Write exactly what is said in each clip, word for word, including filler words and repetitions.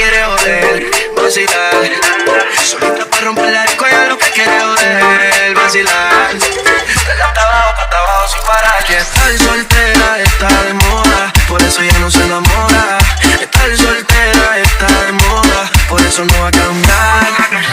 quiere joder, vacilar. Solita pa romper la disco, ella lo que quiere joder, vacilar. De la tabaco pa tabaco sin parar. Que estar soltera está de moda, por eso ya no se enamora. Estar soltera está de moda, por eso no va a cambiar.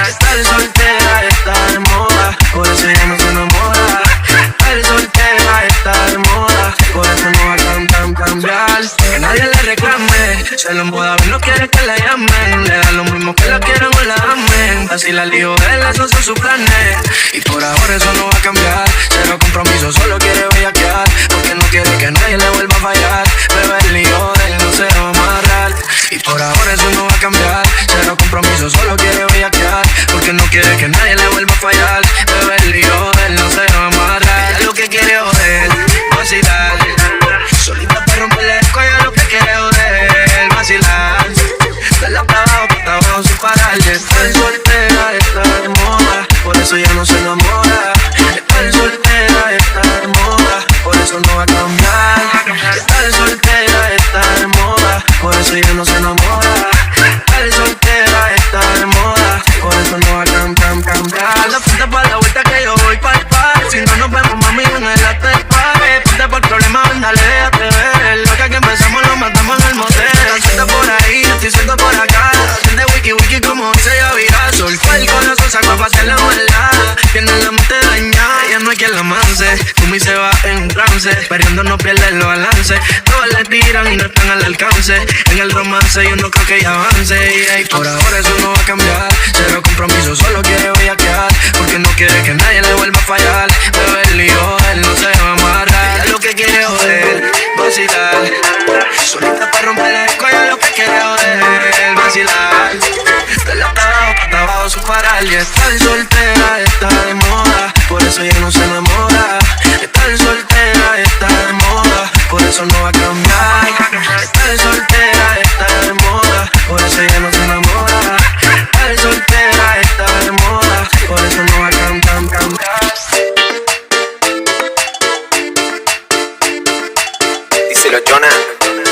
Estar soltera está de moda, por eso ya no se enamora. Estar soltera está de moda, por eso no va a cam-, cam-, cambiar. Que nadie le reclame, se lo emboda, no quiere que la llamen. Le da lo mismo que la quieran o la amen. Así la lijo de él, esos son sus planes. Y por ahora eso no va a cambiar. Cero compromiso, solo quiere bellaquear. Porque no quiere que nadie le vuelva a fallar. Beber lío de él no se va a amarrar. Y por ahora eso no va a cambiar. Cero compromiso, solo quiere bellaquear. Porque no quiere que nadie le vuelva a fallar. Beber lío de él no se va a amarrar. Ella lo que quiere joder, vacilar. Solita pa romper la disco, ella lo que quiere joder, vacilar. De la tabaco pa tabaco sin parar. Y estar soltera está de moda, por eso ya no se enamora. Estar soltera está de moda, por eso no va a cambiar. Estar soltera está de moda, por eso ya no se enamora. Estar soltera está de moda, por eso no va a cam-, cam-, cambiar. La puta pa la vuelta que yo voy pa' el party. Si no nos vemos, mami, en el after party. Puta por problema, anda, le déjate ver. Loca que empezamos, lo matamos en el motel. Está suelta por ahí, yo estoy suelto por acá. Siente wiki wiki como se va a virar. Soltó el corazón, sacó a pasear la maldad. Tiene la mente dañada, ella no hay quien la manse. Tú me se va en un trance, perdiendo no pierde el balance. Todas le tiran y no están al alcance. En el romance yo no creo que ella avance. Y, y por ahora eso no va a cambiar. Cero compromiso, solo quiere bellaquear. Porque no quiere que nadie le vuelva a fallar. Beber lío, él no se va a amarrar. Ella lo que quiere joder, vacilar. Solita pa romper la disco, ella lo que quiere joder, vacilar. De la tabaco pa tabaco sin parar. Y estar soltera está de moda, por eso ya no se enamora. Estar soltera está de moda, por eso no va a cambiar. Estar soltera está de moda, por eso ya no se enamora. Estar soltera está de moda, por eso no va a cam-, cam-, cambiar. Díselo, Jonah.